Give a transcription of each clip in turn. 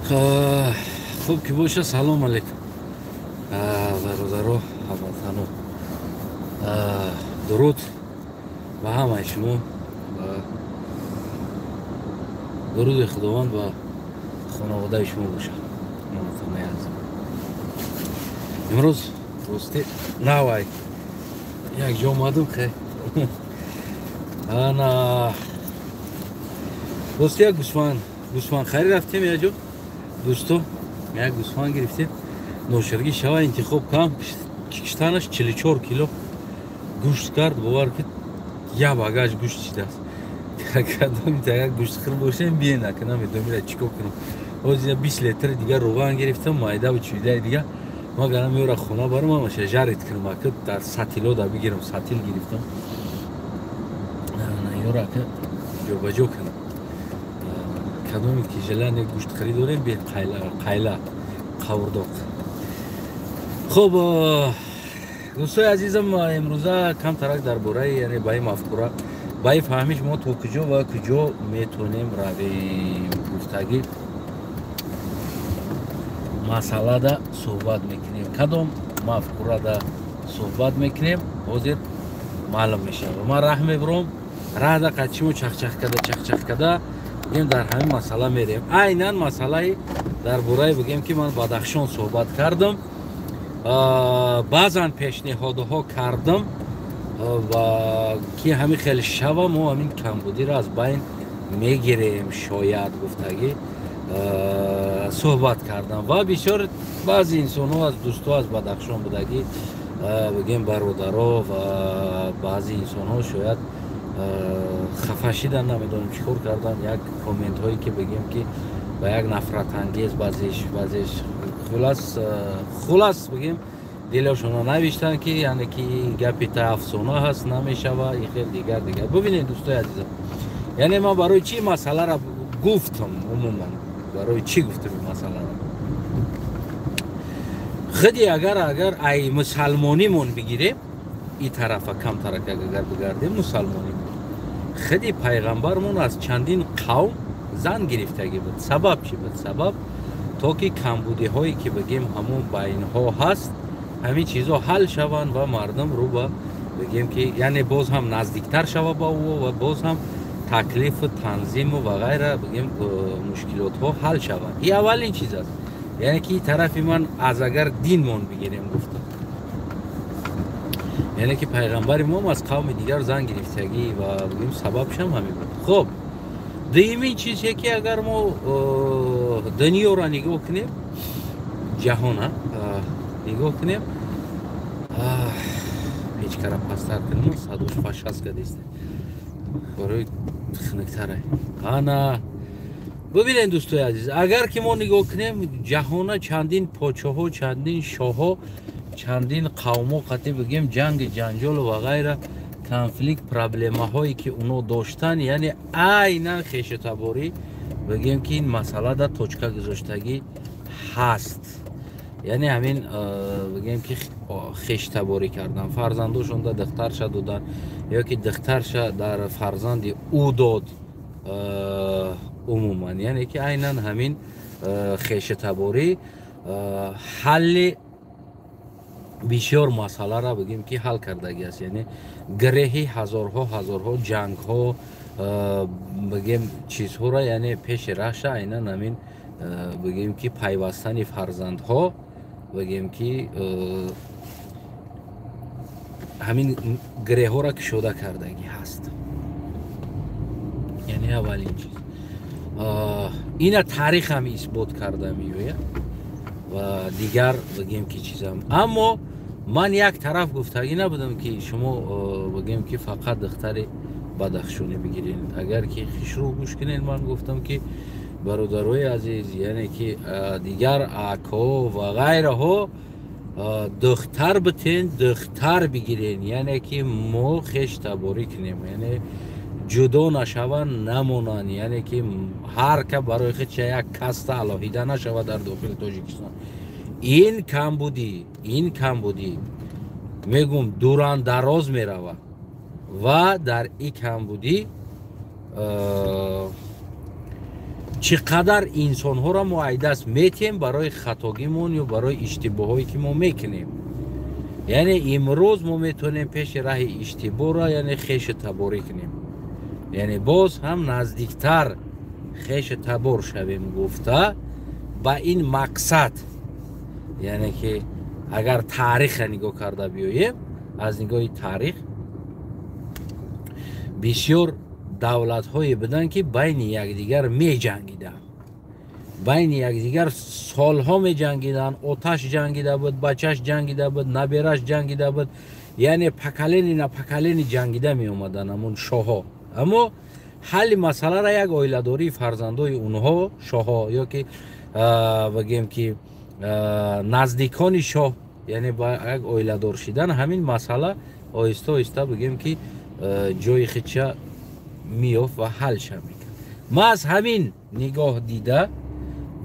Хуб ки боша, салом алейкум, бародаро, ҳамватано, дуруд ба ҳамаи шумо, дуруди Худованд ба хонаводаи шумо бошад, ҳамватанои азиз. Имрӯз рости навай як ҷо омадам, хе ана рости як гӯсфандхарӣ рафтем, як ҷо дӯсто як гӯсфанд гирифтем, ноширгӣ шава интихоб кам киштанаш 44 кило гӯшт кард, бовар ки як багаж гӯшт шидааст. Кадоми як гӯштхӯр бошем, биен, ака намедонам чӣ кор кунам. Ҳозир 20 литр дигар равған гирифтам, майдаву чӯидаи дига магарам меёра хона барам, ҳамаша жарить кунам, ака дар сатило да бигирам, сатил гирифтам, ёра ака ҷобаҷо кунам. Кадоме ки желание гӯштхӯрӣ дорем, биед, қайла қавурдоқ. Хуб, дӯстои азизам, имрӯза камтарак дар бораи, яъне ба ин мафкура, ба ин фаҳмиш мо то куҷо ва куҷо метавонем равем гуфтагӣ масъалада суҳбат мекунем. Кадом мафкурада суҳбат мекунем, ҳозир маълум мешавад. Ман раҳ мебурам, раҳда қадчимо чахчах када, чахчах када бигем, дар ҳамин масъала мерем. Айнан масъалаи дар бораи бигем ки ман Бадахшон суҳбат кардам, баъзан пешниҳодҳо кардам ва ки ҳамин хел шава, мо ҳамин камбудиро аз байн мегирем шояд гуфтагӣ суҳбат кардам. Ва бисёр баъзе инсонҳо аз дӯстҳо аз Бадахшон будагӣ, бигем бародаро, ва баъзе инсонҳо шояд хафа шидан, намедонам чӣ кор кардан, як комментҳое ки бигем ки ба як нафратангез, баъзеш хулас бигем дилашонро навиштанд ки яъне ки гапи та афсона ҳаст, намешава, и хел дигар дигар. Бибинед, дӯстои азизам, яъне ман барои чӣ масъаларо гуфтам, умуман барои чӣ гуфтам ин масъаларо? Худи агар ай мусалмонимон бигирем, и тарафа камтарак агар бигардем, мусалмонимон, худи пайғамбармон аз чандин қавм зан гирифтагӣ буд. Сабаб чӣ буд? Сабаб то ки камбудиҳое ки бигем ҳамон байнҳо ҳаст, ҳамин чизҳо ҳал шаванд ва мардум рӯ ба бигем ки яъне боз ҳам наздиктар шава ба ӯ ва боз ҳам таклифу танзиму ва ғайра бигем мушкилотҳо ҳал шаванд. И аввалин чиз аст, яъне ки тарафи ман аз агар динмон бигирем гуфтам, яъне ки пайғамбари мо аз қавми дигар зан гирифтагӣ ва бигем сабабшам ҳамин буд. Хуб, дуюмин чизе ки агар мо дунёро нигоҳ кунем, ҷаҳона нигоҳ кунем, печкара пасттар кунем, садош фашас кадист, барои хунуктара. Ана бибинед, дӯстои азиз, агар ки мо нигоҳ кунем ҷаҳона, чандин подшоҳо, чандин шоҳо, чандин қавмҳо қатъи бигем ҷанги ҷанҷолу ва ғайра, конфликт, проблемаҳое ки уно доштанд, яъне айнан хешутаборӣ бигем ки ин масъала дар точка гузоштагӣ ҳаст. Яъне ҳамин бигем ки хештаборӣ кардан, фарзандошонда духтарша додан ё ки духтарша дар фарзанди ӯ дод, умуман яъне ки айнан ҳамин хешутаборӣ ҳалли бисёр масъаларо бигем ки ҳал кардагӣ аст. Яъне гиреҳи ҳазорҳо ҳазорҳо ҷангҳо бигем чизҳоро, яъне пеши раҳша айнан ҳамин бигем ки пайвастани фарзандҳо бигем ки ҳамин гиреҳҳоро кушода кардагӣ ҳаст. Яъне аввалин чиз ина таърих ҳам исбот карда меояд ва дигар бигем ки чизам. Аммо ман як тараф гуфтагӣ набудам ки шумо бигем ки фақат духтари бадахшонӣ бигиред. Агар ки хишрӯ гӯш кунед, ман гуфтам ки бародарои азиз, яъне ки дигар ако ва ғайраҳо духтар битен, духтар бигирен, яъне ки мо хештаборӣ кунем, яъне ҷудо нашаванд, намонанд, яъне ки ҳар ка барои худша як каста алоҳида нашавад дар дохили Тоҷикистон. Ин камбудӣ мегум дуран дароз меравад ва дар ин камбудӣ Чӣ қадар инсонҳоро мо айдаст метиҳем барои хатогимон ё барои иштибоҳое, ки мо мекунем. Яъне имрӯз мо метавонем пеши раҳи иштибоҳро, яъне хешу таборӣ кунем, яъне боз ҳам наздиктар хешу табор шавем гуфта, ба ин мақсад. Яъне ки агар таъриха нигоҳ карда биёем, аз нигоҳи таърих бисёр давлатҳое буданд, ки байни якдигар меҷангиданд, байни якдигар солҳо меҷангиданд. Оташ ҷангида буд, бачаш ҷангида буд, набераш ҷангида буд, яъне поколение на поколение ҷангида меомаданд ҳамун шоҳҳо. Аммо ҳалли масъаларо як оиладории фарзандои онҳо, шоҳҳо ё ки бигем ки наздикони шоҳ, яъне ба як оиладор шидан, ҳамин масъала оҳиста оҳиста бигем ки ҷои худша меёфт ва ҳалша мекард. Ман аз ҳамин нигоҳ дида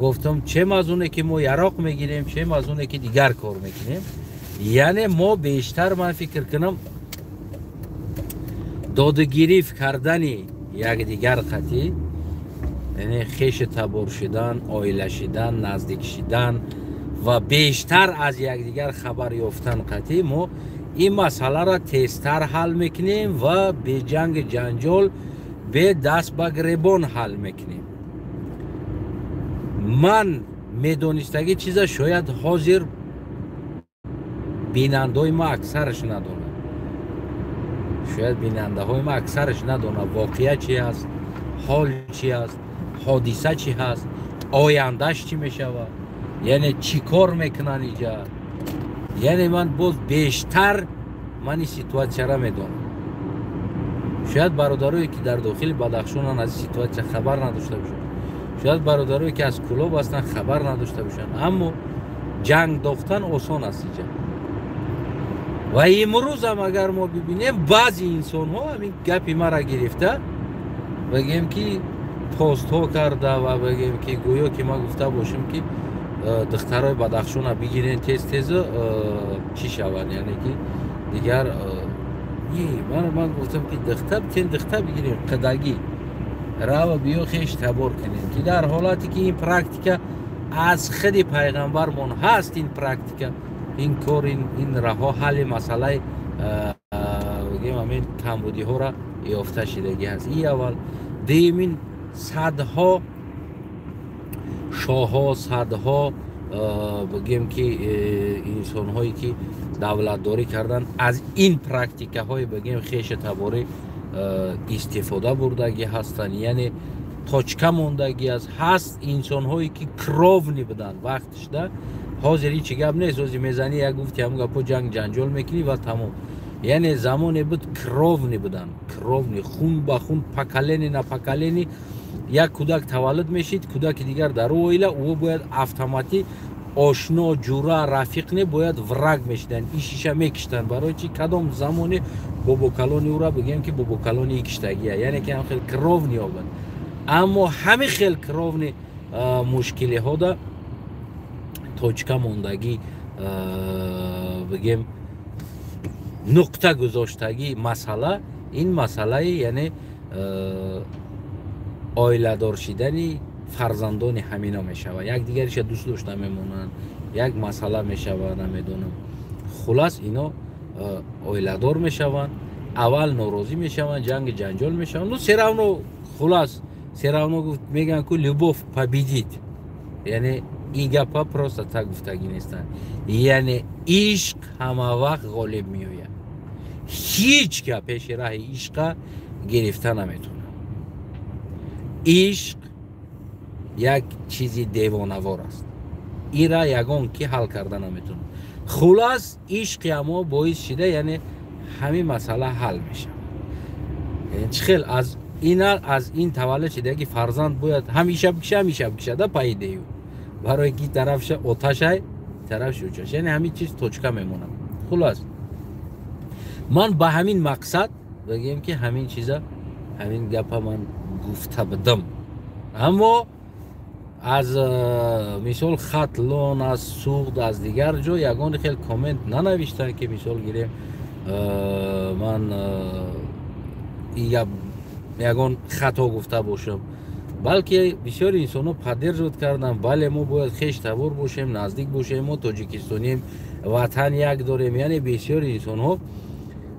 гуфтам, чем аз оне ки мо яроқ мегирем, чем аз оне ки дигар кор мекунем, яъне мо бештар, ман фикр кунам, додугирифт кардани якдигар қатӣ, яъне хешу табор шидан, оила шидан, наздик шидан ва бештар аз якдигар хабар ёфтан қатӣ мо ин масъаларо тезтар ҳал мекунем ва бе ҷанги ҷанҷол, бе даст ба гиребон ҳал мекунем. Ман медонистагӣ чиза шояд ҳозир бинандаҳои ма аксараш надонад, шояд бинандаҳои ма аксараш надонад воқеа чи аст, ҳол чи аст, ҳодиса чӣ ҳаст, ояндаш чӣ мешавад, яъне чӣ кор мекунанд иҷа. Яъне ман боз бештар ман ин ситуатсияра медонам. Шояд бародарое, ки дар дохили Бадахшонанд, аз ин ситуатсия хабар надошта бошанд, шояд бародарое, ки аз Кӯлоб ҳастанд, хабар надошта бошанд. Аммо ҷанг дохтан осон аст иҷа. Ва имрӯзам агар мо бибинем, баъзе инсонҳо ҳамин гапи мара гирифта, бигем ки постҳо карда ва бигем ки гӯё ки ман гуфта бошам, ки духтарои Бадахшона бигирен, тез тез чӣ шаванд, яъне ки дигар. Ман гуфтам, ки духта битен, духта бигирем, қидагӣ рава биё, хеш табор кунем, ки дар ҳолате ки ин практика аз худи пайғамбармон ҳаст, ин практика, ин кор, ин раҳо ҳалли масъалаи бигем ҳамин камбудиҳоро ёфта шидагӣ ҳаст. И аввал. Дуюмин, садҳо шоҳҳо, садҳо бигем ки инсонҳое, ки давлатдорӣ карданд, аз ин практикаҳои бигем хешу таборӣ истифода бурдагӣ ҳастанд, яъне точка мондагӣ аст. Ҳаст инсонҳое, ки кровный буданд вақтишда. Ҳозир ҳичи гап нест, ҳозир мезанӣ, як гуфти ҳамн гапо, ҷанг ҷанҷол мекунӣ ва тамом. Яъне замоне буд, кровный буданд, кровный, хун ба хун, поколение на поколение. Як кӯдак таваллуд мешид, кӯдаки дигар дар ӯ оила, ӯ бояд автоматӣ ошно, ҷура, рафиқ не, бояд враг мешиданд, ишиша мекиштанд. Барои чи? Кадом замоне бобокалони ӯра, бигем ки бобокалони и киштагия, яъне ки ҳам хел кровный обад. Аммо ҳамин хел кровный мушкилиҳода точка мондагӣ, бигем нуқта гузоштагӣ масъала, ин масъалаи яъне оиладор шидани фарзандони ҳамино мешавад. Якдигариша дӯст дошта мемонанд, як масъала мешавад, намедонам. Хулас, ино оиладор мешаванд, аввал норозӣ мешаванд, ҷанги ҷанҷол мешаванд, но всё равно, хулас, всё равно мегӯянд ку любовь победит. Яъне ин гапа просто так гуфтагӣ нестанд, яъне ишқ ҳама вақт ғолиб меояд, ҳеҷ ка пеши раҳи ишқа гирифта наметавонад. Ишқ як чизи девонавор аст, ира ягон ки ҳал карда наметавонад. Хулас, ишқи амо боис шида, яъне ҳамин масъала ҳал мешавад. Чӣ хел аз ина, аз ин таваллуд шидаги фарзанд бояд ҳамиша бикиша, ҳамиша бикишада пайдею, барои ки тарафша оташай, тарафши учаш, яъне ҳамин чиз точка мемонад. Хулас, ман ба ҳамин мақсад, бигем ки ҳамин чиза, ҳамин гапа ман гуфта будам. Аммо аз мисол Хатлон, аз Суғд, аз дигар ҷо ягон хел коммент нанавиштанд, ки мисол гирем ман ягон хато гуфта бошам. Балки бисёри инсонҳо поддерживать карданд, бале, мо бояд хеш табор бошем, наздик бошем, мо тоҷикистонем, ватан як дорем. Яъне бисёри инсонҳо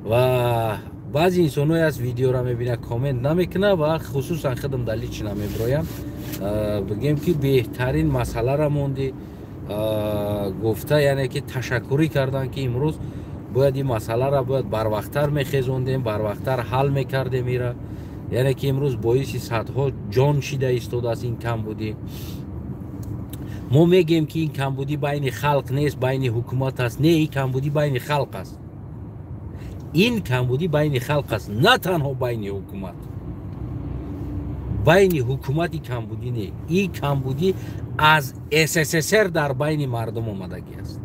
ва баъзе инсонҳое аст, видеоро мебинад, коммент намекунад ва хусусан худам дар лично мебироям. Бигем ки беҳтарин масъаларо монди гуфта, яъне ки ташаккурӣ карданд, ки имрӯз бояд ин масъаларо бояд барвақттар мехезондем, барвақттар ҳал мекардем ира. Яъне ки имрӯз боиси садҳо ҷон шида истодааст ин камбудӣ. Мо мегӯем ки ин камбудӣ байни халқ нест, байни ҳукумат аст. Не, ин камбудӣ байни халқ аст. Ин камбудӣ байни халқ аст, на танҳо байни ҳукумат. Байни ҳукумати камбудӣ не, ин камбудӣ аз СССР дар байни мардум омадагӣ аст.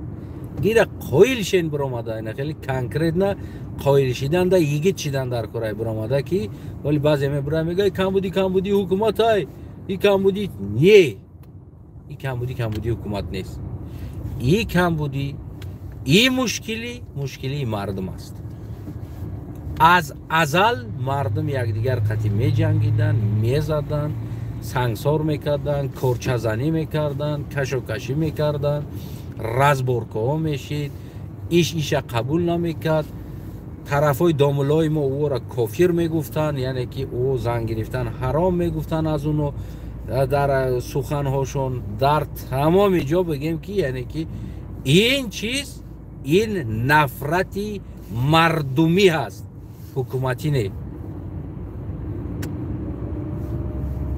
Ира қоил шен биромада, ина хеле конкретно қоил шидан да йигит шидан дар корай биромада, ки вале баъзе мебира мегӯяд камбудӣ камбудии ҳукумат ай, ин камбудӣ не, ин камбудӣ камбудии ҳукумат нест. Ин камбудӣ, ин мушкилӣ мушкилии мардум аст. Аз азал мардум якдигар қатӣ меҷангиданд, мезаданд, сангсор мекарданд, корчазанӣ мекарданд, кашокашӣ мекарданд, разборкаҳо мешид, иш иша қабул намекард. Тарафҳои домуллои мо ӯро кофир мегуфтанд, яъне ки ӯ зан гирифтан ҳаром мегуфтанд аз уно дар суханҳошон, дар тамоми ҷо бигем ки яъне ки ин чиз ин нафрати мардумӣ ҳаст, ҳукуматӣ не,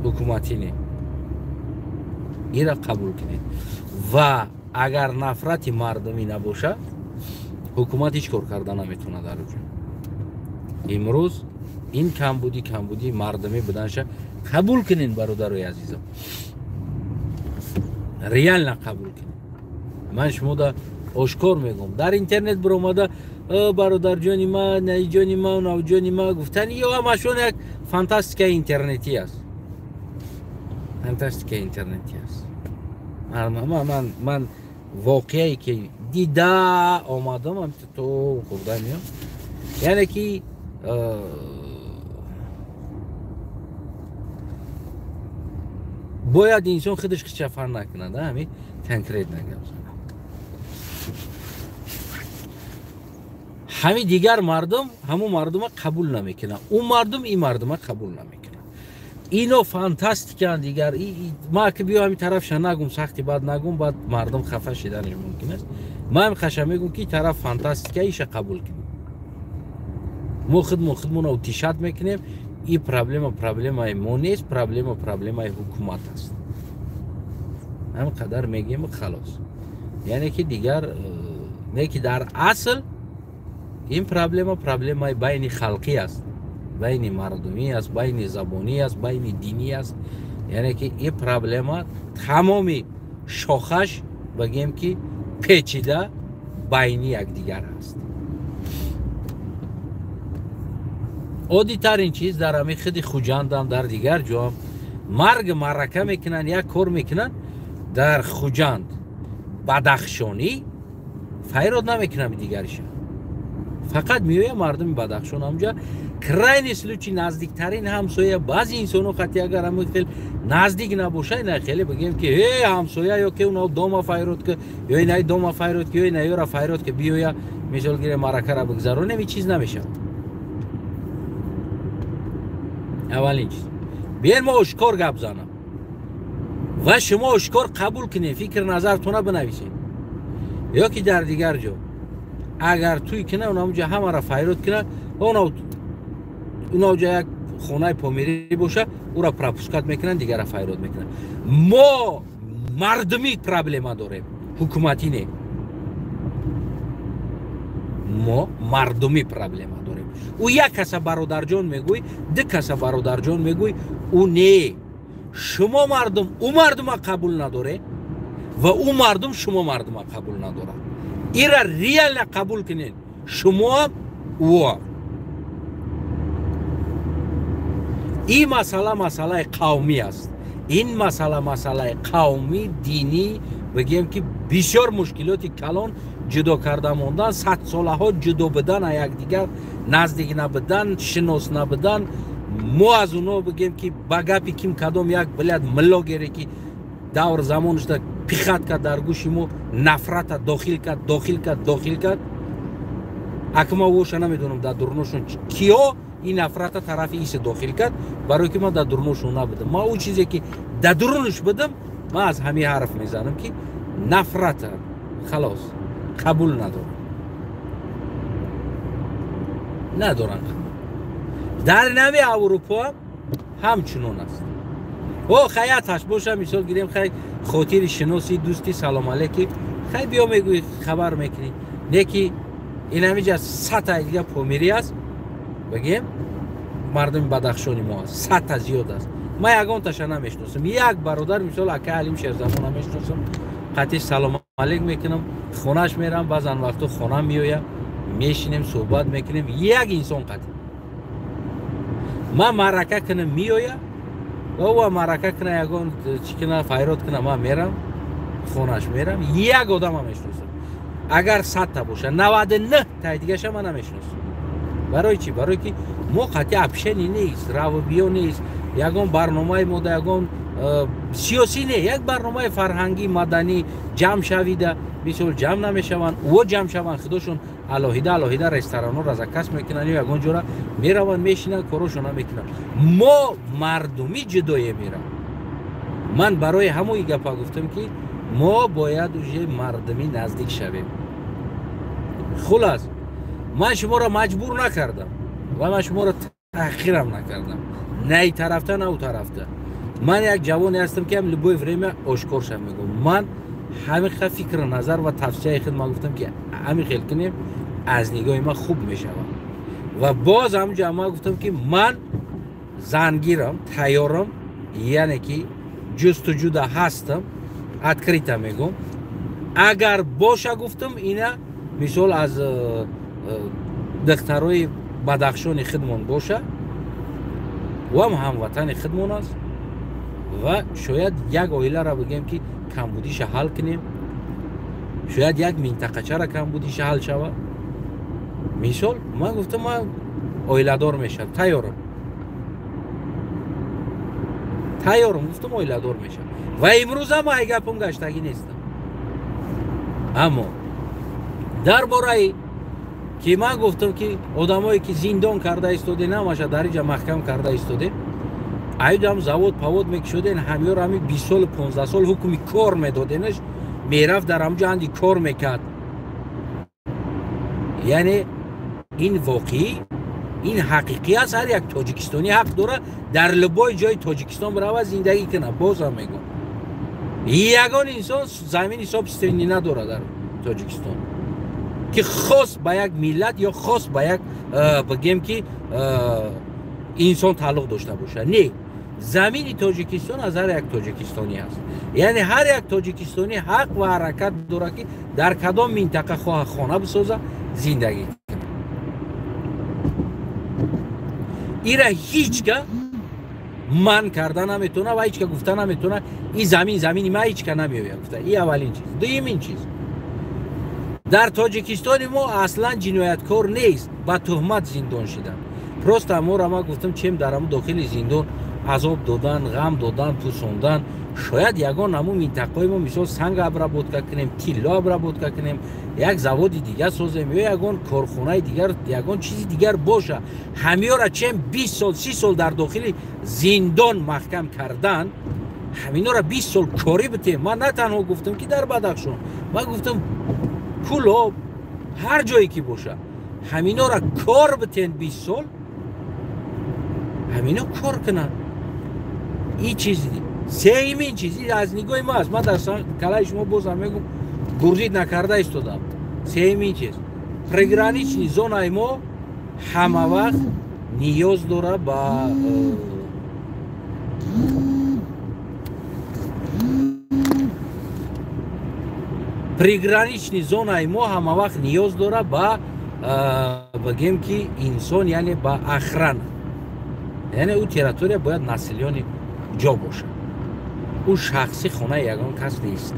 ҳукуматӣ не. Инро қабул кунед. Ва агар нафрати мардумӣ набошад, ҳукумат ҳеҷ кор карда наметавонад дар оҷо. Имрӯз ин камбудӣ камбудии мардумӣ буданша қабул кунед, бародарои азизам, реально қабул кунед. Ман шумода ошкор мегӯям, дар интернет биромада бародарҷони ма, наиҷони ма, навҷони ма гуфтани ё ҳамашон як фантастикаи интернетӣ аст, фантастикаи интернетӣ аст. Ман воқеае ки дида омадам, то хурда меём, яъне ки бояд инсон худаш хичафар накунад, ҳами конкретно гап занад. Ҳами дигар мардум ҳамун мардума қабул намекунад, ӯ мардум ин мардума қабул намекунад. Ино фантастикаанд дигар. Ма ки биё ҳами тарафша нагум, сахти бад нагум, баъд мардум хафа шиданаш мумкин аст. Ман хаша мегум ки тараф фантастика, иша қабул кунем. Мо худмон худмонро утишат мекунем. И проблема проблемаи мо нест, проблема проблемаи ҳукумат аст. Ҳам қадар мегӯем халос. Яъне ки дигар не ки дар асл ин проблема проблемаи байни халқӣ аст, байни мардумӣ аст, байни забонӣ аст, байни динӣ аст. Яъне ки ин проблема тамоми шохаш бигем ки печида байни якдигар аст. Оддитарин чиз дар ҳамин худи Хуҷандам, дар дигар ҷоам марг маърака мекунанд, як кор мекунанд. Дар Хуҷанд бадахшонӣ файрод намекунам дигариша, фақат меоя мардуми Бадахшон ҳамҷа крайний случай наздиктарин ҳамсоя. Баъзе инсонҳо хати агар ҳамин хел наздик набошад, ина хеле бигем ки э ҳамсоя ё ки уна дома файрод ки, ё ина дома файрод ки, ё ина ёра файрод ки биёя, мисол гирем маъракара бигзаронем, ин чиз намешавад. Аввалин чиз, биён мо ошкор гап занам ва шумо ошкор қабул кунед, фикр назартона бинависед. Ё ки дар дигар ҷо агар туй кунад, онамҷа ҳамаро файрод кунад, унаҷа як хонаи помирӣ боша, ӯра пропускат мекунанд, дигара файрод мекунанд. Мо мардумӣ проблема дорем, ҳукуматӣ не. Мо мардумӣ проблема дорем. Ӯ як каса бародарҷон мегӯй, ду каса бародарҷон мегӯй, ӯ не. Шумо мардум ӯ мардума қабул надоре ва ӯ мардум шумо мардума қабул надорад. Ира реально қабул кунед, шумоам, ӯам. Ин масъала масъалаи қавмӣ аст. Ин масъала масъалаи қавмӣ, динӣ, бигем ки бисёр мушкилоти калон ҷудо карда мондан, садсолаҳо ҷудо будан, а якдигар наздик набудан, шинос набудан, Мо аз оно бигем ки ба гапи ким кадом як блядь млогере ки давр замонашда пихат кард дар гӯши мо, нафрата дохил кард, дохил кард, дохил кард. Ака ма воша намедонам дар дурношон киё ин нафрата тарафи исе дохил кард, барое ки ман дар дурношон набудам. Ма ӯ чизе ки дар дурунаш будам, ман аз ҳамин ҳарф мезанам ки нафрата халос қабул надорам, надорам. Дар нави Аврупо ҳамчунон аст. О хаяташ боша, мисол гирем, хай хотири шиноси, дӯсти, салом алейки, хай биё мегӯӣ, хабар мекунӣ. Не ки ин ҳамиҷа сата дига помирӣ аст, бигем мардуми Бадахшони мо аст, сата зиёд аст. Ман ягонташа намешиносам. Як бародар мисол ака Алим Шерзамона мешиносам, қатиш салом алейк мекунам, хонаш мерам, баъзан вақто хона меоям, мешинем, суҳбат мекунем. Як инсон қатӣ ман маърака кунам меоя, ва маърака куна, ягон чӣ куна, файрод куна, ман мерам хонаш мерам. Як одама мешиносам. Агар 100 та боша, 99 таи дигаша ман намешиносам. Барои чӣ? Барое ки мо қатъи общение нест, равбиё нест, ягон барномаи мо да ягон сиёсӣ не, як барномаи фарҳангӣ, маданӣ ҷамъ шавида, мисол ҷамъ намешаванд. Ӯ ҷамъ шаванд, худошон алоҳида алоҳида ресторанҳоро заказ мекунанд ё ягон ҷора мераванд, мешинанд, корошона мекунанд. Мо мардумӣ ҷудое мераванд. Ман барои ҳамои гапа гуфтам ки мо бояд уже мардумӣ наздик шавем. Хулас, ман шуморо маҷбур накардам ва ман шуморо таҳқирам накардам, на и тарафта, на ӯ тарафта. Ман як ҷавоне ҳастам ки ҳам любое время ошкор шав мегӯям. Ман ҳамин хел фикру назар ва тавсияи худ ман гуфтам ки ҳамин хел кунем, аз нигоҳи ман хуб мешавад. Ва боз ҳамҷа ман гуфтам ки ман зангирам, тайёрам, яъне ки ҷустуҷӯда ҳастам, открыто мегӯм. Агар боша, гуфтам, ина мисол аз духтарои Бадахшони худмон боша, ӯам ҳамватани худмон аст ва шояд як оиларо бигем ки камбудиша ҳал кунем, шояд як минтақачара камбудиша ҳал шавад. Мисол ман гуфтам ман оиладор мешавам, тайёрам, тайёрам, гуфтам оиладор мешавам ва имрӯзам ай гапам гаштагӣ нестам. Аммо дар бораи ки ман гуфтам ки одамое ки зиндон карда истодем, ҳамаша дар инҷа маҳкам карда истодем, аюдам завод павод мекушоден, ҳамёро ҳами 20 солу 15 сол ҳукми кор медоденаш, мерафт дар ҳамҷо анди кор мекард. Яъне ин воқеӣ, ин ҳақиқӣ аст. Ҳар як тоҷикистонӣ ҳақ дорад дар любой ҷои Тоҷикистон бирава, зиндагӣ кунад. Бозам мегӯм, ягон инсон замини собственный надорад дар Тоҷикистон ки хос ба як миллат ё хос ба як бигем ки инсон тааллуқ дошта бошад. Не, замини Тоҷикистон аз ҳар як тоҷикистонӣ аст. Яъне ҳар як тоҷикистонӣ ҳақ ва ҳаракат дорад ки дар кадом минтақа хоҳа хона бисоза, зиндагӣ кунад. Ира ҳеҷ ка ман карда наметавона ва ҳеҷ ка гуфта наметавона ин замин замини ман, ҳеҷ ка намеояд гуфта. И аввалин чиз. Дуюмин чиз, дар Тоҷикистони мо аслан ҷинояткор нест ба туҳмат зиндон шидан. Просто аморо ман гуфтам, чем дар ҳамун дохили зиндон азоб додан, ғам додан, пусондан, шояд ягон ҳамун минтақаи мо мисол санг обработка кунем, тилло обработка кунем, як заводи дигар созем ё ягон корхонаи дигар, ягон чизи дигар боша. Ҳамиёра чем 20 сол, 30 сол дар дохили зиндон маҳкам кардан, ҳаминора 20 сол корӣ битем. Ман на танҳо гуфтам ки дар Бадахшон, ман гуфтам Кӯлоб, ҳар ҷое ки боша, ҳаминора кор битен, 20 сол ҳамино кор кунанд. И чиз сеюмин чиз аз нигоҳи ма аст. Ман дар калаи шумо бозам мегӯм, гурзид накарда истодам. Сеюмин чиз, приграничный зонаи мо ҳама вақт ниёз дора ба приграничный зонаи мо ҳама вақт ниёз дора ба бигем ки инсон, яъне ба охрана. Яъне ӯ территория бояд населённый ҷо бошад, ӯ шахсӣ хонаи ягон кас нест.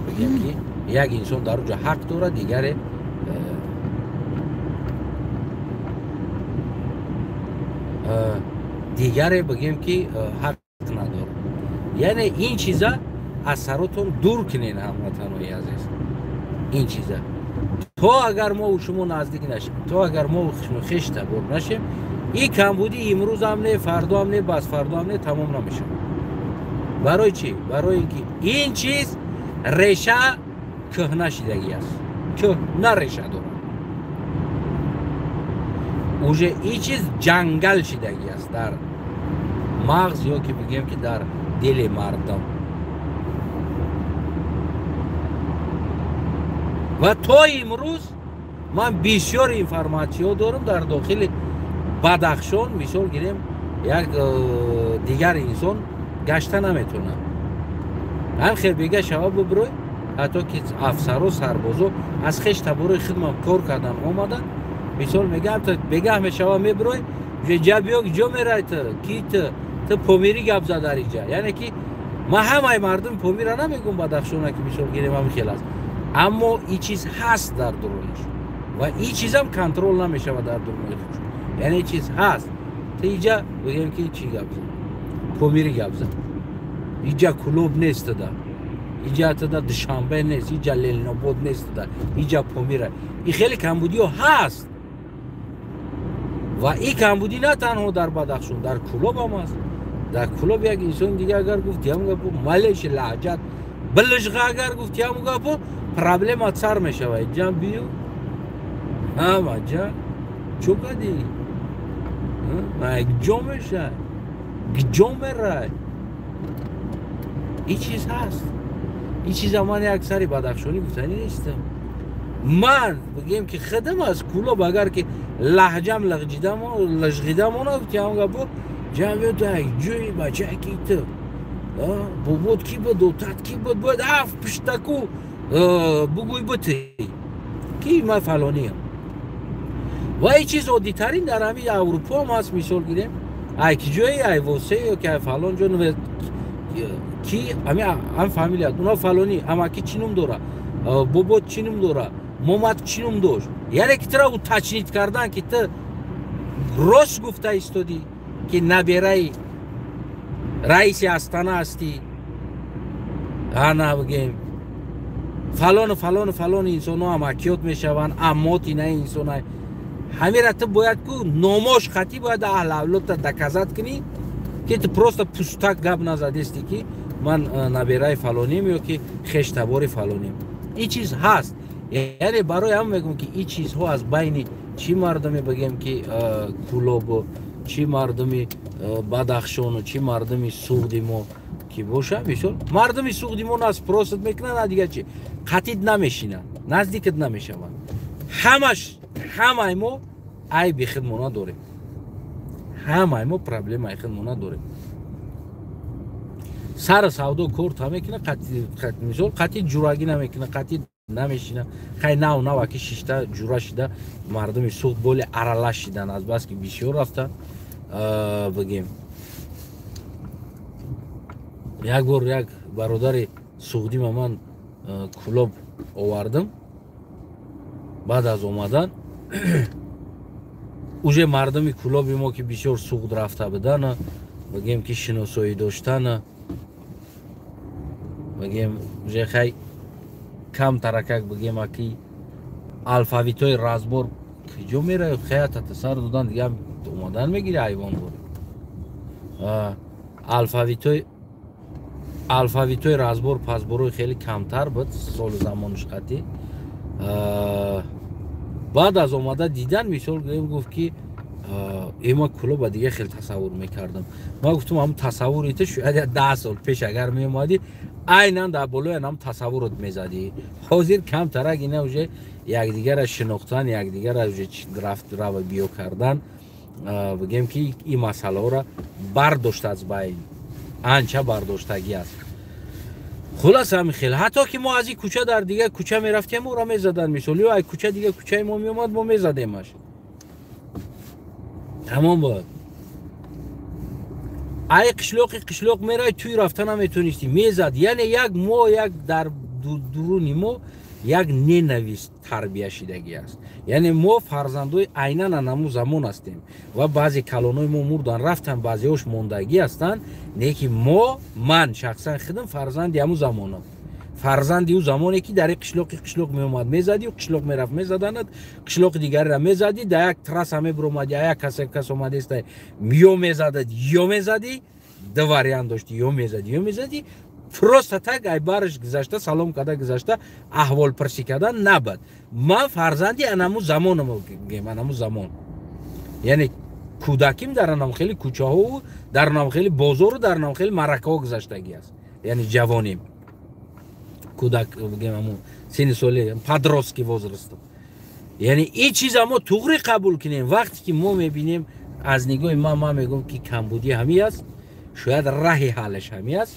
Бигем ки як инсон дар он ҷо ҳақ дорад, дигаре Дигаре бигем ки ҳақ надорад. Яъне ин чиза аз саротон дур кунен, ҳамватанои азиз. Ин чиза то агар мо шумо наздик нашем, то агар мо шумо хеш табор нашем, ин камбудӣ имрӯзам не, фардоам не, басфардоам не, тамом намешавад. Барои чӣ? Барои ин ки ин чиз реша кӯҳна шидагӣ аст, кӯҳна реша дорад. Уже ин чиз ҷангал шидагӣ аст дар мағз ё ки бигем ки дар дили мардум. Ва то имрӯз ман бисёр информатсиё дорам дар дохили Бадахшон. Мисол гирем, як дигар инсон гашта наметавонад. Ҳам хел бега шава бибирой, ҳатто ки афсаро, сарбозо аз хеш таборои хидмат кор кардан омадан. Мисол мегам, бегаҳ мешава мебирой, ҷа биё, ҷо мерай ту, ки ту помирӣ гап зад дар инҷа. Яъне ки ман ҳамаи мардуми Помира намегум Бадахшона ки мисол гирем ҳам хел аст, аммо ин чиз ҳаст дар дурунаш ва ин чизам контрол намешавад дар дуруни худ. Яъне ин чиз ҳаст. Ту инҷа бигем ки чӣ гап зад, помирӣ гап зад. Инҷа Кулоб нест туда, инҷа туда Душанбе нест, инҷа Ленинобод нест туда, инҷа Помира. Ин хеле камбудиҳо ҳаст ва ин камбудӣ на танҳо дар Бадахшон, дар Кулоб ҳам аст. Дар Кулоб як инсон дига агар гуфт ям гапо малеш лаҳҷат билишға агар гуфт ям гапо проблема сар мешавад. Ҷан биё, ҳама ҷа чӯ кадӣ, ҷо мешай, ҷо мерай. Ин чиз ҳаст. Ин чиза ман як сари бадахшонӣ гуфтанӣ нестам. Ман бигем ки худам аз Кулоб агар ки лаҳҷам лажғида мона гуфтиам гапо ҷан биё ту ҷӯи бача ки ту бобот ки буд, отат ки буд, бояд ҳафт пуштаку бугӯй бутӣ ки ман фалониям. Ва ин чиз оддитарин дар ҳамин Аврупо ҳам ҳаст. Мисол гирем, ай ки ҷое, ай восе ё ки ай фалон ҷо ки ҳамин фамилия уна фалонӣ, амаки чӣ ном дора, бобот чӣ ном дора, момад чӣ ном дошт. Яъне ки тура уточнить кардан ки ту рост гуфта истодӣ ки набераи раиси Астана ҳастӣ, ана бигем фалону фалону фалони инсонҳо амакиёт мешаванд, аммоти на инсона. Ҳамира ту бояд ку номош қатӣ бояд аҳли авлодта доказать кунӣ ки ту просто пустак гап назадисти ки ман набераи фалоним ё ки хештабори фалоним. Ин чиз ҳаст. Яъне барои ҳам мегӯм ки ин чизҳо аз байни чӣ мардуме бигем ки Кулобу, чӣ мардуми Бадахшону, чӣ мардуми Суғди мо ки боша, мисол мардуми Суғди мо нас просит мекунанд, на дигар чи қатид намешинанд, наздикат намешаванд. Ҳамаш ҳамаи мо айби худмона дорем, ҳамаи мо проблемаи худмона дорем. Сар савдо корта мекуна, мисол қатид ҷурагӣ намекуна, қатид намешина. Хай нав нава ки шишта ҷура шида мардуми Суғд боли аралаш шидан аз бас ки бисёр рафта. Бигем як бор як бародари суғдима ман Кулоб овардам. Баъд аз омадан уже мардуми Кулоби мо ки бисёр Суғд рафта будана, бигем ки шиносоӣ доштана, бигем уже хай кам таракак бигем аки алфавитҳои разбор куҷо меравӣ, хаятата сар додан дига омадан мегири ҳайвон бори. Алфавитҳои разбор пасборои хеле камтар буд соли замонаш қатӣ. Баъд аз омада дидан мисол гирем гуфт ки ма Кулоба дига хеле тасаввур мекардам. Ман гуфтам ҳамн тасаввури ту шояд 10 сол пеш агар меомадӣ айнан дар болои ҳам тасаввурот мезадӣ. Ҳозир камтарак ина уже якдигарра шинохтан, якдигарра уже рафт рава биё кардан, бигем ки ин масъалаҳоро бардошт аз байн, анча бардоштагӣ аст. Хулас ҳамин хел. Ҳатто ки мо аз ин кӯча дар дигар кӯча мерафтем, ӯро мезадан мисол, ё ай кӯча дигар кӯчаи мо меомад, мо мезадемаш. Тамом буд. Ай қишлоқи қишлоқ мерай, туй рафта наметонистӣ, мезад. Яъне як мо як дар дуруни мо як ненависть тарбия шидагӣ аст. Яъне мо фарзандои айнан анаму замон ҳастем ва баъзе калонои мо мурдан рафтан, баъзеҳош мондагӣ ҳастанд, не ки мо, ман шахсан худам фарзанди ҳамун замонам, фарзанди ӯ замоне ки дар қишлоқи қишлоқ меомад мезадӣ, қишлоқ мерафт мезаданад, қишлоқи дигареро мезадӣ, дар як трасса мебуромадӣ, як касе кас омадеста ё мезадад ё мезадӣ, ду вариант дошти, ё мезадӣ ё мезадӣ. Просто так айбарш гузашта, салом карда гузашта, аҳволпурсӣ карда набад. Ман фарзанди анаму замонам, анаму замон, яъне кӯдаким дар анам хеле кӯчаҳову дар анам хеле бозору дар анам хеле маъракаҳо гузаштагӣ аст. Яъне ҷавоним, кӯдак бигем, ҳамун синни соли подростки возраст. Яъне ин чиза мо туғри қабул кунем. Вақте ки мо мебинем, аз нигоҳи ман мегӯям ки камбудӣ ҳамин аст, шояд раҳи ҳаллаш ҳамин аст.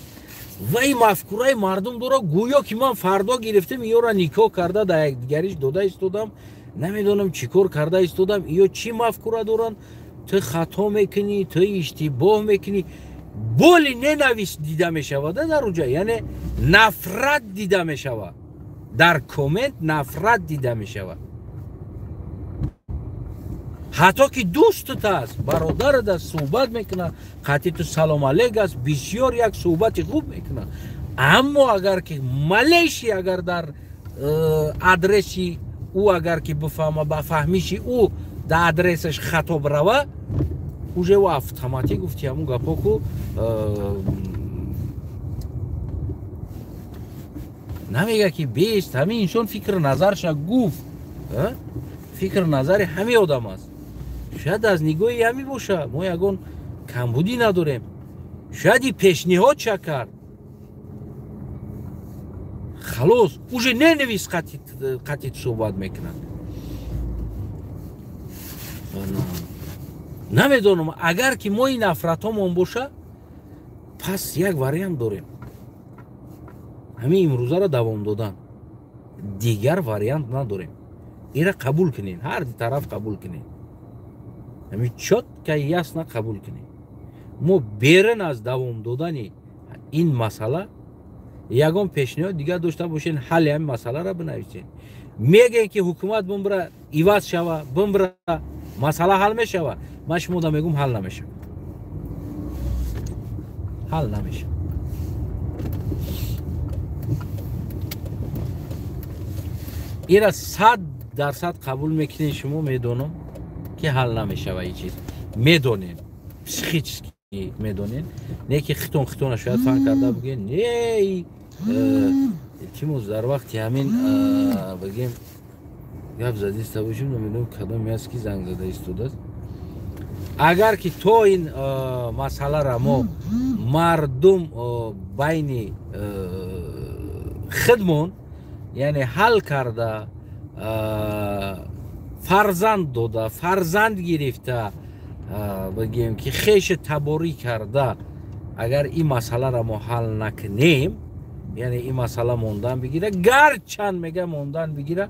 Ва ин мафкураи мардум дора, гӯё ки ман фардо гирифтам иёра никоҳ карда дар якдигариш дода истодам, намедонам чӣ кор карда истодам, иё чӣ мафкура доранд? Ту хато мекунӣ, ту иштибоҳ мекунӣ. Боли ненависть дида мешавад дар онҷа, яъне нафрат дида мешавад дар коммент, нафрат дида мешавад. Ҳатто ки дӯстат аст, бародарат аст, суҳбат мекунад, қатъи ту салом алейк аст, бисёр як суҳбати хуб мекунад, аммо агар ки малейши агар дар адреси ӯ агар ки бифаҳма, ба фаҳмиши ӯ дар адресаш хато бирава, уже ӯ автоматик гуфти ҳамун гапҳо ку намега ки бест. Ҳамин инсон фикр назарша гуфт, фикр назари ҳамин одам аст. Шояд аз нигоҳи ҳамин боша, мо ягон камбудӣ надорем. Шояд и пешниҳод ша кард, халос, уже ненависть қатъи суҳбат мекунад. Намедонам, агар ки мо ин нафратҳомон боша, пас як вариант дорем: ҳамин имрӯзаро давом додан, дигар вариант надорем. Ира қабул кунед, ҳар ди тараф қабул кунед, ҳамин чётко ясно қабул кунед. Мо берун аз давом додани ин масъала ягон пешниҳод дигар дошта бошед, ҳалли ҳамин масъаларо бинависед. Мегӯем ки ҳукумат бимбира, иваз шава, бимбира, масъала ҳал мешава. Ман шумо да мегӯм, ҳал намешава, ҳал намешава. Ира 100% қабул мекунед шумо, медонам ки ҳал намешава ин чиз, медонед, психически медонед, не ки хитон хитона шояд фаҳм карда бигӯед не. Илтимос, дар вақти ҳамин бигем гап задиста бошем, намедонам кадоме аст ки занг зада истодааст. Агар ки то ин масъалара мо мардум байни худмон яъне ҳал карда, фарзанд дода, фарзанд гирифта, бигем ки хеша таборӣ карда, агар ин масъаларо мо ҳал накунем, яъне ин масъала мондан бигира, гарчанд мега мондан бигира,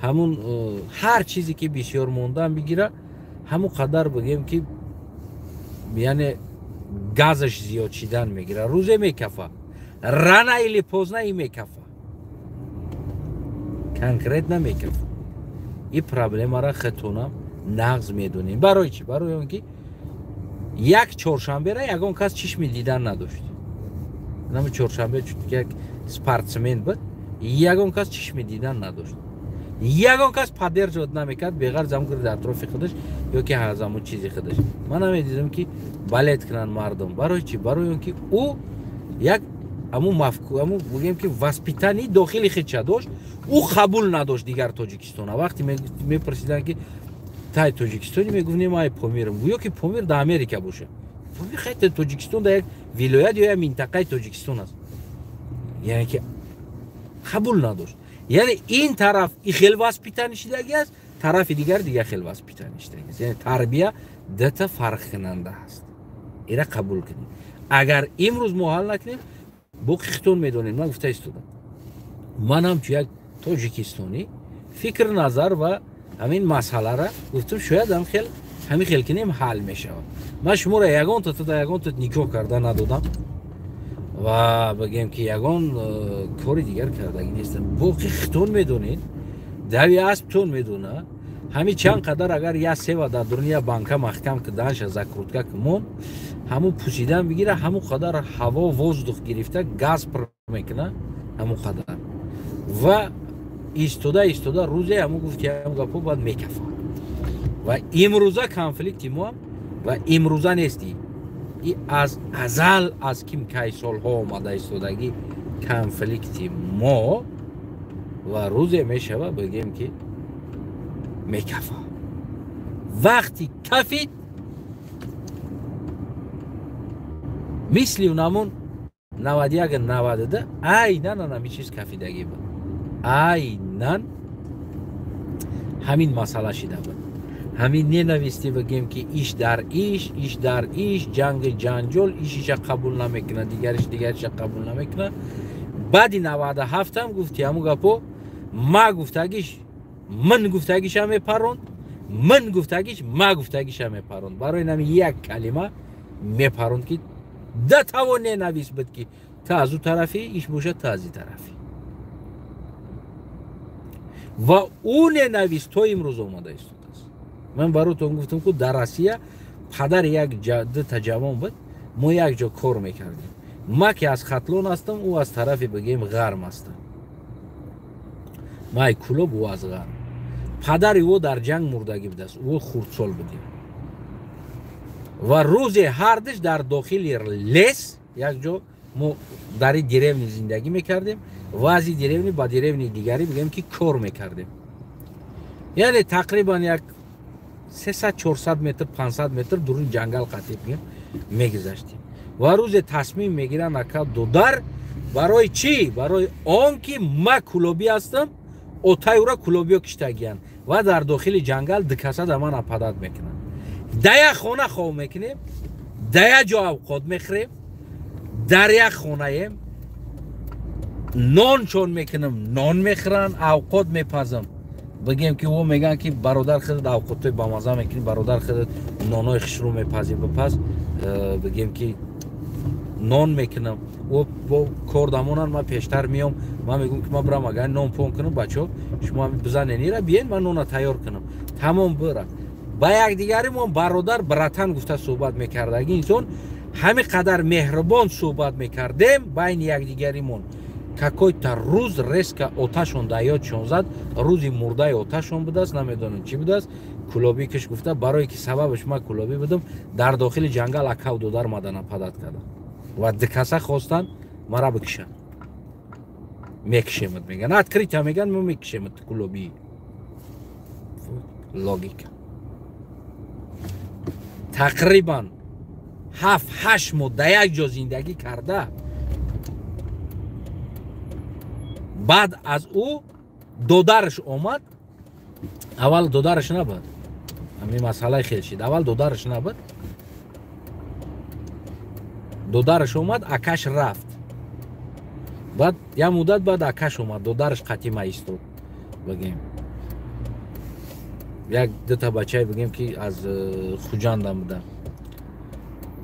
ҳамун ҳар чизе ки бисёр мондан бигира, ҳамун қадар бигем ки яъне газаш зиёд шидан мегира, рӯзе мекафа, рано или поздно и мекафа, конкретно мекафа. Ин проблемаро худтонам нағз медонем. Барои чӣ? Барои он ки як чоршанбера ягон кас чишми дидан надошт. Нами чоршанбе як спортсмен буд, ягон кас чишми дидан надошт, ягон кас поддерживать намекард, беғарз ҳам дар атрофи худаш ё ки аз ҳамун чизи худаш. Ман намедидам ки балет кунанд мардум. Барои чӣ? Барои он ки ӯ як ҳамун мафку, ҳамун бигем ки воспитание дохили худша дошт, ӯ қабул надошт дигар Тоҷикистона. Вақте мепурсиданд ки тай Тоҷикистони, мегуфт не, ман Помирам, гӯё ки Помир дар Америка боша. Помир хайта Тоҷикистон дар як вилоят ё як минтақаи Тоҷикистон аст. Яъне ки қабул надошт. Яъне ин тараф и хел воспитание шидагӣ аст, тарафи дигар дигар хел воспитание шидагӣ аст. Яъне тарбия дута фарқкунанда аст. Ира қабул кунем. Агар имрӯз мо ҳал накунем, боқи хитон медонем. Ман гуфта истодам, ман ҳамчун як тоҷикистонӣ фикр назар ва ҳамин масъалара гуфтам, шояд ҳамин хел кунем, ҳал мешавад. Ман шуморо ягонта тада ягонта никоҳ карда надодам. Ва бигем ки ягон кори дигар кардагӣ нестам. Боқи хитон медонед, дави асптон медона. Ҳамин чанд қадар агар я сева дар дуруни я банка маҳкам ки данша закрутка ки мон, ҳамун пусидан бигира, ҳамун қадар ҳаво воздух гирифта газ пур мекуна, ҳамун қадар. Ва истода истода рӯзе ҳамун гуфти ҳамун гапҳо баъд мекафад. Ва имрӯза конфликти мо ва имрӯза нести. И аз азал аз ким кай солҳо омада истодагӣ конфликти мо ва рӯзе мешава бигем ки мекафа. Вақти кафид мисли унамун 91 92 айнан ҳамин чиз кафидагӣ буд. Айнан ҳамин масъала шида буд. Ҳамин ненависти бигем ки иш дар иш, иш дар иш, ҷанги ҷанҷол, иш иша қабул намекунад, дигариш дигариша қабул намекунад. Баъди 97-ам гуфти ҳамун гапо ма гуфтагиш ман гуфтагиша мепаронд, ман гуфтагиш ма гуфтагиша мепаронд. Барои нами як калима мепаронд ки да тавон ненавис буд ки та аз ӯ тарафи иш бошад, та аз и тарафи. Ва ӯ ненавис то имрӯз омада истодааст. Ман баротон гуфтам ку дар Россия падар як дута ҷавон буд, мо як ҷо кор мекардем. Ма ки аз Хатлон ҳастам, ӯ аз тарафи бигем ғарм ҳастам. Май Кулоб, ӯ аз ғарм. Падари ӯ дар ҷанг мурдагӣ будааст, ӯ хурдсол будем. Ва рӯзе ҳардиш дар дохили лес як ҷо мо дар и деревни зиндагӣ мекардем ва аз и деревни ба деревни дигарӣ бигем ки кор мекардем. Яъне тақрибан як 300-400 метр, 500 метр дуруни ҷангал қатъи бигем мегузаштем. Ва рӯзе тасмим мегиранд ака додар барои чӣ? Барои он ки ма кулобӣ ҳастам, отай ӯра кулобиё киштагиянд ва дар дохили ҷангал дукаса да ман ападат мекунанд. Да як хона хов мекунем, да як ҷо авқот мехӯрем, дар як хонаем, нон чон мекунам, нон мехӯранд, авқот мепазам. Бигем ки ӯ мегӯянд ки бародар худат авқотҳои бамаза мекунӣ, бародар худат нонои хушрӯ мепазӣ, бипаз. Бигем ки нон мекунам, ӯ бо кор дамонанд, ман пештар меом, ман мегӯям ки ман бирам агар нон пон кунам, бачаҳо шумо бизанед ира биен, ман нона тайёр кунам. Тамом бира. Ба якдигаримон бародар братан гуфта суҳбат мекардаги инсон ҳамин қадар меҳрубон суҳбат мекардем байни якдигаримон. Какой-то рӯз резко оташон дар ёдшон зад, рӯзи мурдаи оташон будааст, намедонам чӣ будааст. Кулобӣ киш гуфта, барое ки сабабаш ман кулобӣ будам, дар дохили ҷангал акав додар мадана падат кардам ва дукаса хостанд мара бикишанд. Мекишемад меган, открыто меган, мо мекишемад кулобӣ. Логика. Тақрибан 7-8 моҳ дар як ҷо зиндагӣ карда, баъд аз ӯ додараш омад. Аввал додараш набуд, ҳамин масъалаи хел шид. Аввал додараш набуд, додараш омад, акаш рафт. Баъд як муддат баъд акаш омад, додараш қатима истод. Бигем як дута бачае бигем ки аз Хуҷандам буданд.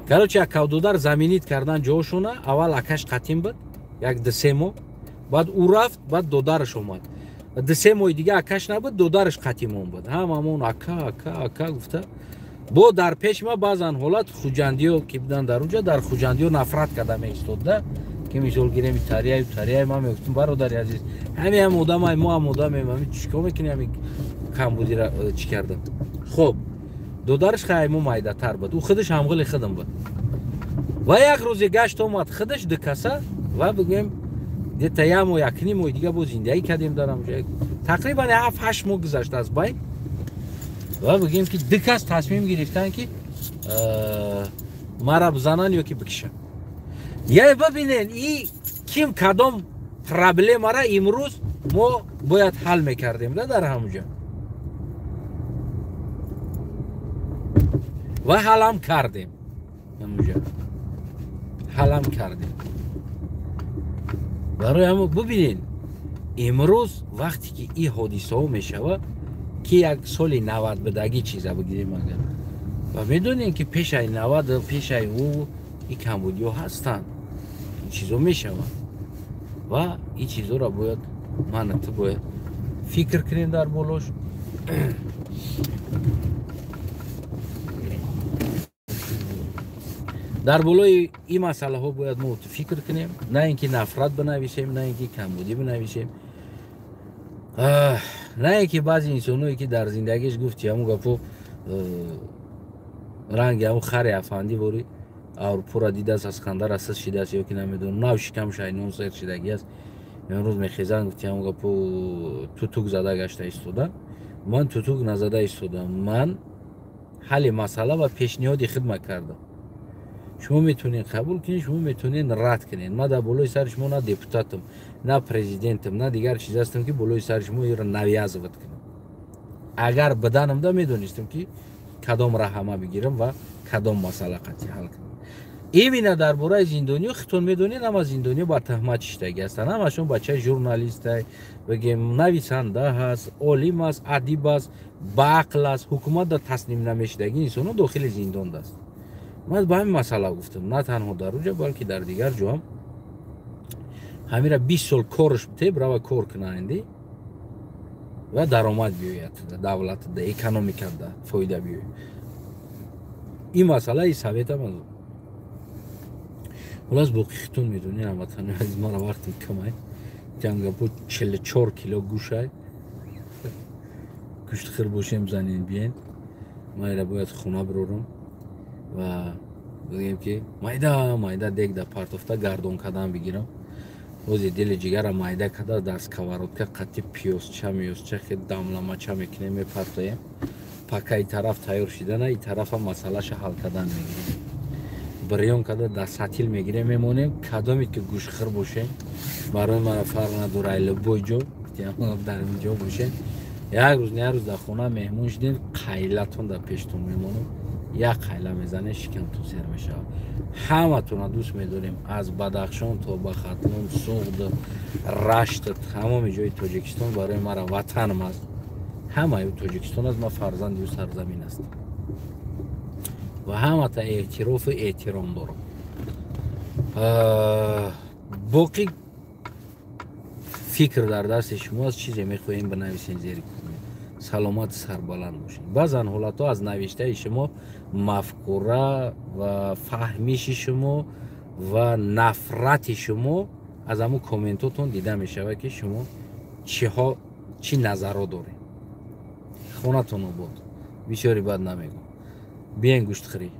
Короче, акав додар заменит кардан ҷошона. Аввал акаш қатим буд як 2-3 моҳ, баъд ӯ рафт, баъд додараш омад. 2-3 моҳи дига акаш набуд, додараш қатимон буд. Ҳамамон ака ака ака гуфта. Бо дар пеш ма баъзан ҳолат хуҷандиё ки буданд дар онҷа, дар хуҷандиё нафрат карда меистода, ки мисол гирем тарияю тарияю. Ман мегуфтам бародари азиз, ҳамин ҳам одамай, мо ҳам одамем, ҳамин чӣ кор мекунӣ, ҳамин камбудира чӣ кардам. Хоб, додараш хай мо майдатар буд, ӯ худаш ҳамғили худам буд. Ва як рӯзе гашт омад худаш дукаса ва бигӯем где-то як моҳ, як ним моҳи дига боз зиндагӣ кардем дар ҳамҷо. Тақрибан 7-8 моҳ гузашт аз байн. Ва бигӯем ки ду кас тасмим гирифтанд ки мара бизананд ё ки бикишанд. Яъне бибинед, и ким кадом проблемара имрӯз мо бояд ҳал мекардем да дар ҳамонҷо. Ва ҳалам кардем. Ҳамонҷо ҳалам кардем. Барои ҳамо бибинед, имрӯз вақте ки ин ҳодисаҳо мешавад, ки як соли 90 будагӣ чиза бигирем агар. Ва медонем ки пешаи 90, пешаи ӯ ин камбудиҳо ҳастанд. Чизо мешавад ва ин чизоро бояд мана ту бояд фикр кунем дар болош. Дар болои ин масъалаҳо бояд мо фикр кунем, на ин ки нафрат бинависем, на ин ки камбудӣ бинависем, на ин ки баъзе инсоное ки дар зиндагиш гуфти ҳамун гапо ранги ҳамун хари афандӣ вори Аврупоро дидааст, аз ханда расас шидааст ё ки намедонам, нав шикам шайнон сер шидагӣ аст, имрӯз мехезанд, гуфти ҳамун гапо тутук зада гашта истода. Ман тутук назада истодам, ман ҳалли масъала ва пешниҳоди хидмат кардам. Шумо метавонед қабул кунед, шумо метавонед рад кунед. Ман дар болои сари шумо на депутатам, на президентам, на дигар чиз ҳастам, ки болои сари шумо иро навязывать кунам. Агар биданамда медонистам, ки кадом раҳама бигирам ва кадом масъала қатъи ҳал кунам. Именно дар бораи зиндониё худтон медонед, ҳама зиндониё ба таҳмат шиштагӣ ҳастанд, ҳамашон бачаи журналистай, бигем, нависанда ҳаст, олим аст, адиб аст, ба ақл аст, ҳукумат да таслим намешидагӣ инсонҳо дохили зиндон аст. Ман ба ҳамин масъала гуфтам, на танҳо дар уҷа, балки дар дигар ҷо ҳам ҳамира 20 сол корш битеб, рава кор кунанди ва даромад биёяд давлатда, экономикада фоида биёяд. Ин масъалаи советам аз хулас боқи хитон медонӣ, ҳамватани азиз, мара вақти камай ҷангапо 44 кило гӯшай гӯштхӯр бошем, занин биен, ман ира бояд хона бирорам ва бигӯем ки майда майда дег да партофта гардон кардан бигирам. Ози дили ҷигара майда карда дар сковородка қатти пиёзча миёзча хе дамламача мекунем, мепартоем. Пака и тараф тайёр шидана, и тарафа масъалаша ҳал кардан мегирем, бирён карда дар сатил мегирем, мемонем. Кадоме ки гӯшхӯр бошем, барои мара фарқ надора, любой ҷо дар ин ҷо бошем, як рӯз не як рӯз дар хона меҳмон шудем, қайлатон дар пештон мемонам, як қайла мезанем, шикамтон сер мешавад. Ҳаматонро дӯст медорем, аз Бадахшон то ба Хатлон, Суғд, Рашт, тамоми ҷои Тоҷикистон барои мара ватанам аст. Ҳамаи Тоҷикистон аст, ман фарзанди ӯ сарзамин ҳастам ва ҳамата эътирофу эҳтиром дорам. Боқӣ фикр дар дасти шумо аст, чизе мехоҳем бинависем, зери саломат сарбаланд бошед. Баъзан ҳолатҳо аз навиштаи шумо мафкура ва фаҳмиши шумо ва нафрати шумо аз ҳамун комментотон дида мешавад, ки шумо чиҳо чӣ назарҳо доред. Хонатон обод, бисёри бад намегӯм. Биен гӯштхӯрӣ.